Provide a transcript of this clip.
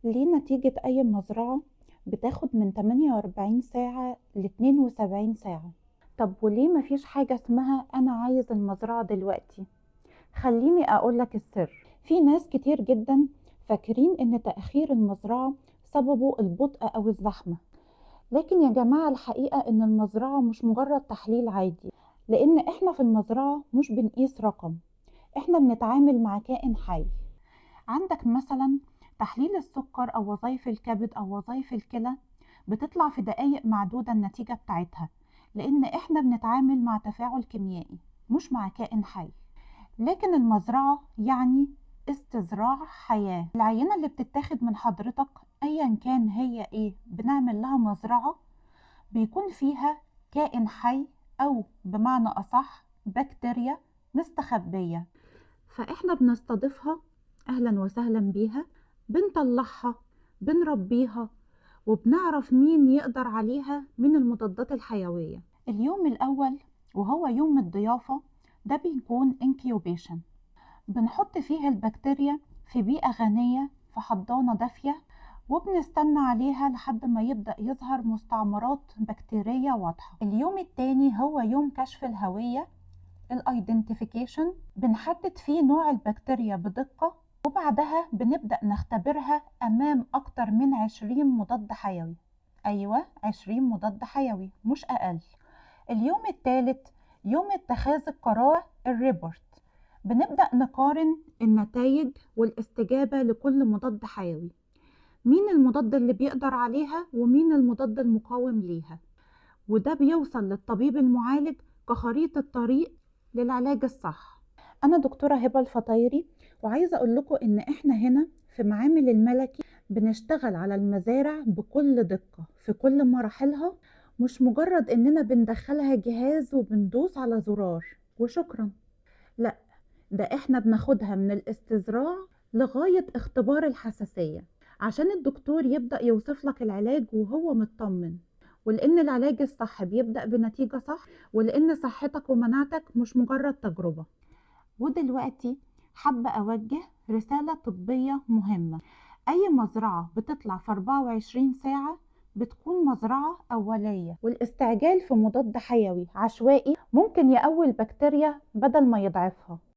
ليه نتيجة أي مزرعة بتاخد من 48 ساعة ل 72 ساعة؟ طب وليه مفيش حاجة اسمها أنا عايز المزرعة دلوقتي؟ خليني أقولك السر. في ناس كتير جدا فاكرين إن تأخير المزرعة سببه البطء أو الزحمة، لكن يا جماعة الحقيقة إن المزرعة مش مجرد تحليل عادي، لأن إحنا في المزرعة مش بنقيس رقم، إحنا بنتعامل مع كائن حي. عندك مثلا تحليل السكر أو وظائف الكبد أو وظائف الكلى بتطلع في دقايق معدودة النتيجة بتاعتها، لأن إحنا بنتعامل مع تفاعل كيميائي مش مع كائن حي. لكن المزرعة يعني استزراع حياة. العينة اللي بتتاخد من حضرتك أيا كان هي إيه، بنعمل لها مزرعة بيكون فيها كائن حي، أو بمعنى أصح بكتيريا مستخبية، فإحنا بنستضيفها، أهلا وسهلا بيها، بنطلعها، بنربيها، وبنعرف مين يقدر عليها من المضادات الحيوية. اليوم الأول وهو يوم الضيافة ده بيكون incubation، بنحط فيه البكتيريا في بيئة غنية في حضانة دافية، وبنستنى عليها لحد ما يبدأ يظهر مستعمرات بكتيرية واضحة. اليوم التاني هو يوم كشف الهوية، ال identification، بنحدد فيه نوع البكتيريا بدقة، وبعدها بنبدأ نختبرها أمام أكتر من 20 مضاد حيوي. أيوة 20 مضاد حيوي مش أقل. اليوم الثالث يوم اتخاذ القرار، ال report، بنبدأ نقارن النتائج والاستجابة لكل مضاد حيوي، مين المضاد اللي بيقدر عليها ومين المضاد المقاوم ليها، وده بيوصل للطبيب المعالج كخريطة طريق للعلاج الصح. أنا دكتورة هبة الفطيري، وعايزة أقول لكم إن إحنا هنا في معامل الملكي بنشتغل على المزارع بكل دقة في كل مراحلها، مش مجرد إننا بندخلها جهاز وبندوس على زرار وشكرا، لا، ده إحنا بناخدها من الاستزراع لغاية اختبار الحساسية عشان الدكتور يبدأ يوصف لك العلاج وهو مطمن. ولأن العلاج الصح بيبدأ بنتيجة صح، ولأن صحتك ومناعتك مش مجرد تجربة. ودلوقتي حابة أوجه رسالة طبية مهمة. أي مزرعة بتطلع في 24 ساعة بتكون مزرعة أولية، والاستعجال في مضاد حيوي عشوائي ممكن يقوي البكتيريا بدل ما يضعفها.